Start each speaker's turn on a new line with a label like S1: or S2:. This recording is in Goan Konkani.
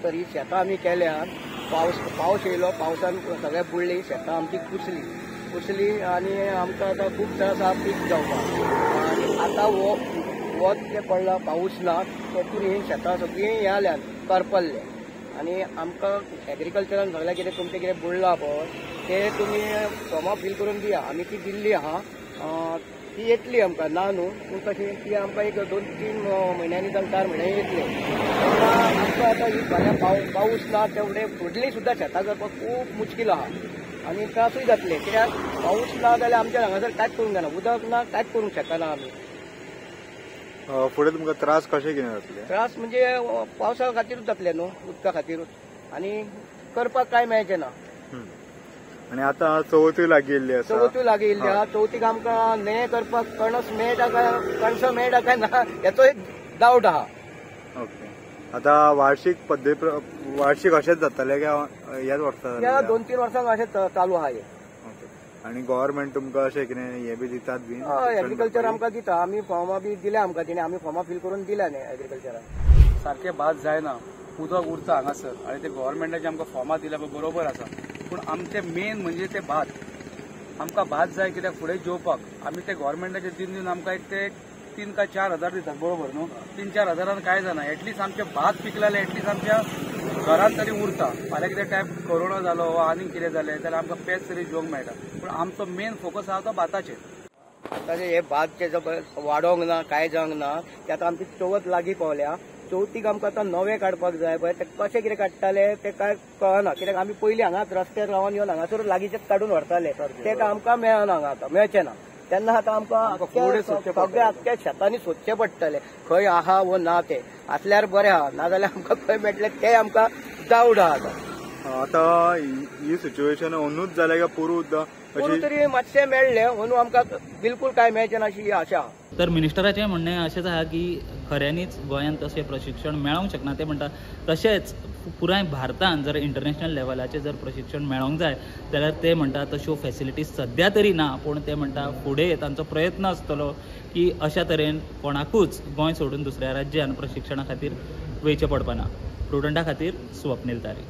S1: तर ही शेतां आमी केल्यात. पावस येयलो, पावसान सगळें बुडली, शेतां आमची कुसली आनी आमकां आतां खूब त्रास आहा पीक जावपाक. आनी आतां हो वत जें पडला, पावस ना, तेतून ही शेतां सगळीं हें जाल्यात, करपल्ले. आनी आमकां एग्रीकल्चरान सगळें कितें तुमचें कितें बुडलां पळय तें तुमी फॉर्मां फील करून दिया. आमी ती दिल्ली आहा, ती येतली आमकां, ना न्हू, पूण कशी ती आमकां एक 2-3 म्हयन्यांनी जावं 4 म्हयन्यांनी येतली. तेन्ना आमकां आतां ही फाल्यां पावस ना तेवडे फुडली सुद्दां शेतां करपाक खूब मुश्कील आहा आनी त्रासूय जातले. कित्याक पावस ना जाल्यार आमच्या हांगासर कांयच करूंक जायना, उदक ना, कांयच करूंक शकना आमी.
S2: फुडें तुमकां त्रास कशे कितें जातले?
S1: त्रास म्हणजे पावसा खातीरूच जातले न्हू, उदका खातीरूच, आनी करपाक कांय मेळचें ना.
S2: आनी आतां चवथूय लागिल्ली आसा.
S1: चवथूय लागिल्ली आहा. चवथीक आमकां नें करपाक कणस मेळटा काय, कणसां मेळटा काय ना हेचो एक डावट आहा.
S2: ओके, आतां वार्षिक पद्दती वार्षिक अशेंच जातलें काय ह्याच वर्सा?
S1: ह्या 2-3 वर्सांक अशें चालू आहा हें.
S2: ओके, आनी गव्हर्मेंट तुमकां अशें कितें हें बी दितात बी?
S1: हय, एग्रीकल्चर आमकां दिता. आमी फॉर्मां बी दिल्या आमकां, तेणी आमी फॉर्मां फील करून दिल्या न्ही एग्रीकल्चराक.
S3: सारकें भात जायना, उदक उरता हांगासर आनी ते गव्हर्मेंटाचे आमकां फॉर्मां दिल्या पळय बरोबर आसा, पूण आमचें मेन म्हणजे ते भात. आमकां भात जाय कित्याक फुडें जेवपाक. आमी ते गव्हर्मेंटाचे दिवन दिवन आमकां एक ते 3 काय 4 हजार दितात, बरोबर न्हू? 3-4 हजारान कांय जायना. एटलिस्ट आमचें भात पिकलें जाल्यार एटलिस्ट आमच्या घरान तरी उरता. फाल्यां कितें टायम कोरोना जालो वा आनीक कितें जालें जाल्यार आमकां पेज तरी जेवंक मेळटा. पूण आमचो मेन फोकस आहा तो भाताचेर.
S1: आतां हे भात जे वाडोंक ना, कांय जावंक ना, ते आतां आमची चवथ लागीं पावल्या. चवथीक आमकां आतां नवें काडपाक जाय पळय, ते कशें कितें काडटाले तें कांय कळना. कित्याक आमी पयलीं हांगाच रस्त्यार रावन येवन हांगासर लागींचेच काडून व्हरताले, तें आमकां मेळना, हांगा आतां मेळचें ना. तेन्ना आतां आमकां सगळ्या आख्ख्या शेतांनी सोदचें पडटलें खंय आहा वो ना. तें आसल्यार बरें आहा, नाजाल्यार आमकां खंय मेळटलें तें आमकां डावट आहा.
S2: आतां आतां ही सिच्युएशन अंदूच जाल्या काय पोरूं?
S1: पोरूं तरी मातशें मेळ्ळें, अंदू आमकां बिलकूल कांय मेळचें ना अशी आशा आहा.
S4: तर मिनिस्टराचें म्हणणें अशेंच आहा की खऱ्यांनीच गोंयांत तशें प्रशिक्षण मेळोंक शकना. ते म्हणटा तशेंच पुराय भारतान जर इंटरनॅशनल लेवलाचें जर प्रशिक्षण मेळोंक जाय जाल्यार ते म्हणटा तश्यो फॅसिलिटीज सद्या तरी ना, पूण ते म्हणटा फुडें तांचो प्रयत्न आसतलो की अशा तरेन कोणाकूच गोंय सोडून दुसऱ्या राज्यान प्रशिक्षणा खातीर वयचें पडपाना. प्रुडंटा खातीर स्वप्नील तारी.